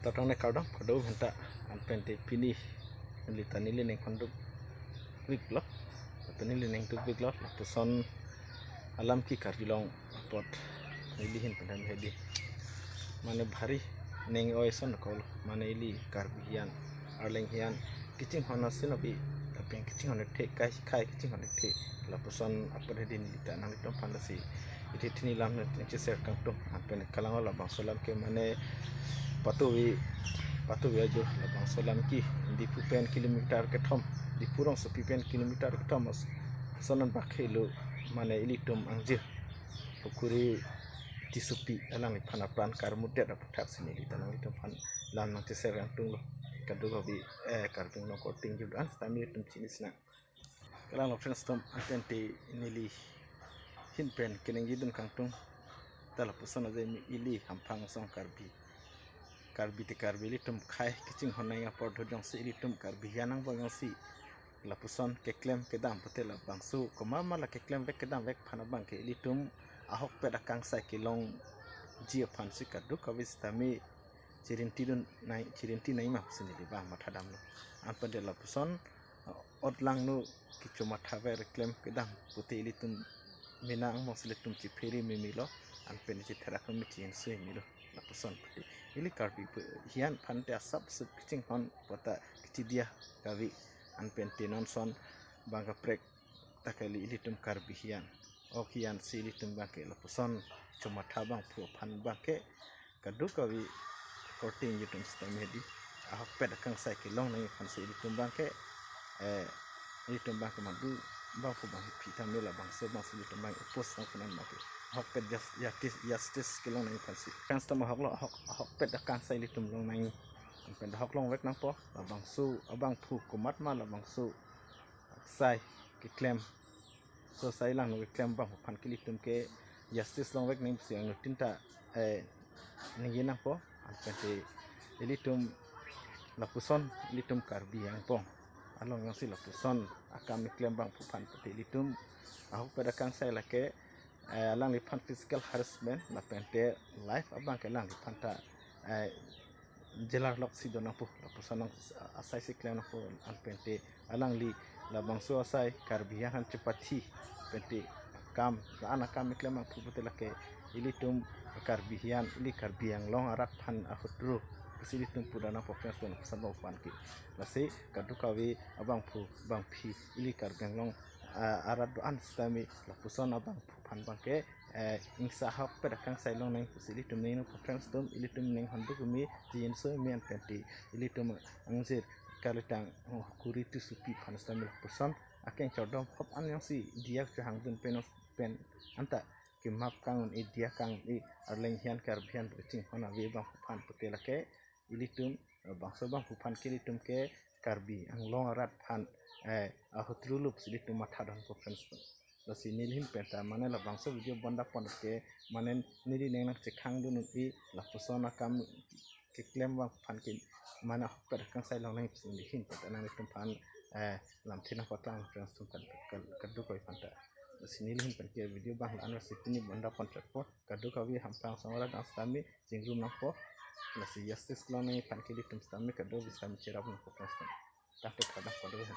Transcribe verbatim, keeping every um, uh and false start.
Tatang ne kardom kado henta anpen te pini neli ta neli ning honduk week lo. Anpen neli ning duk week lo. Lapuson alam ke Karbi along apot neli hin pen hedi. Mane bhari ning oi son kol mane ili Karbi hian, Arleng hian kachinghon asin abi, tapi kachinghon the kai kai kachinghon the. Lapuson apot hedi neli ta nanglitum aphan lasi iti thini lam ne cheshare kangtung anpen kalang labangso alam ke mane patuwi patuwi ajo labangso alam ke Diphu pen kilometer kethom, Diphu rongsopi pen kilometer kethom as-, ason anbak helo mane ilitum angjir Hukuri Tissopi alangliphan apran karmudet aputhak si neli ta nanglitum aphan lam nang cheshare kangtung lo. Kadokave, eh, Karbi Anglong korte ingjir do-an sitame ilitum chini sinang. Kalang lo friends atum, anpen te neli hin pen keningje dun kangtung ta lapuson aje mi ili hamphang asong Karbi, Karbi te Karbi ilitum khei kachinghon nangji apor do jongsi ilitum Karbi hian angbong jongsi lapuson keklem kedam pute labangso komat ma la keklem vek kedam vek aphan abang ke ilitum ahokpet akangsai kelongji aphan si kadokave sitame chirinti dun nang, chirinti nangji ma pusi neli abang matha damlo. Anpen te lapuson ot langno kechomatha vek keklem kedam pute ilitum mena angbong si ilitum chephere meme lo, anpen chetherak meme, chinso meme lo. Lapuson pute ili Karbi pu-, hian aphan te asap sup kachinghon pota kachidia kave, anpen te non ason abang kaprek ta kali ilitum Karbi hian. Ok hian si ilitum abang ke lapuson chomatha abangphu aphan abang ke kadokave korte ingjir atum sitame hedi ahokpet akangsai kelong nangji aphan si ilitum abang ke, eh, ilitum abang ke madu abangphu abang phi tame labangso abang si ilitum abang oppose nang phunan abang ke ahokpet jus-, justice, justice kelong nangji aphan si. Friends atum ahok lo, ahok, ahokpet akangsai ilitum long nangji. Anpen ahok long vek nangpo, labangso abangphu komat ma labangso aksai keklem, so sai langno keklem abangphu aphan ke ilitum ke justice long vek nangji pusi anuttin ta, eh, ningje nangpo. Anpen te ilitum lapuson ilitum Karbi angbong along jongsi lapuson akam keklem abangphu aphan pute ilitum ahokpet akangsai lake, eh, alangliphan physical harassment lapen te life abang ke alangliphan ta, eh, jelar lok si do nangpo, lapuson nang asai si klem nangpo, anpen te alangli labangso asai Karbi hian aphan chepathi pen te akam, la-an akam keklem abangphu pute lake ilitum Karbi hian, ili Karbi Anglong arat aphan ahutru pusi ilitum pudun nangpo friends atum, lapuson abangphu aphan ke. Lasi kadokave abangphu abangphi ili Karbi Anglong, ah, arat do-an sitame lapuson abangphu aphan abang ke, eh, ingsa ahokpet akangsai long nangji pusi ilitum ning nangpo friends atum, ilitum ning honduk meme, chinso meme, anpen te ilitum angjir kalitang, oh, Hukuri Tissopi aphan sitame lapuson akeng chardom hop an jongsi diya chehang dun pen, pen anta kemap kang-un-e, diya kang-un-e, Arleng hian Karbi hian pu kachinghon ave abangphu aphan pute lake ilitum, eh, bangso abangphu aphan ke ilitum ke Karbi Anglong arat aphan, eh, ahutru lo pusi ilitum matha dampo friends atum. Lasi neli hin pen ta mane labangso video bonda pon ke mane neli ning nang chekhang dun un-e, lapuson akam keklem abangphu aphan ke mane ahokpet akangsai long nangji pusi neli hin pen ta nanglitum aphan, eh, lamthe nangpaklang friends atum kan, kan, kadokave aphan ta. Lasi neli hin pen ke video abang la-an, lasi pini bonda pon chotpo. Kadokave hamphang asong arat dang sitame chingrum nangpo. Lasi justice kelong nangji aphan ke ilitum sitame kadokave sitame cherap nangpo friends atum. Tangte kardom kado.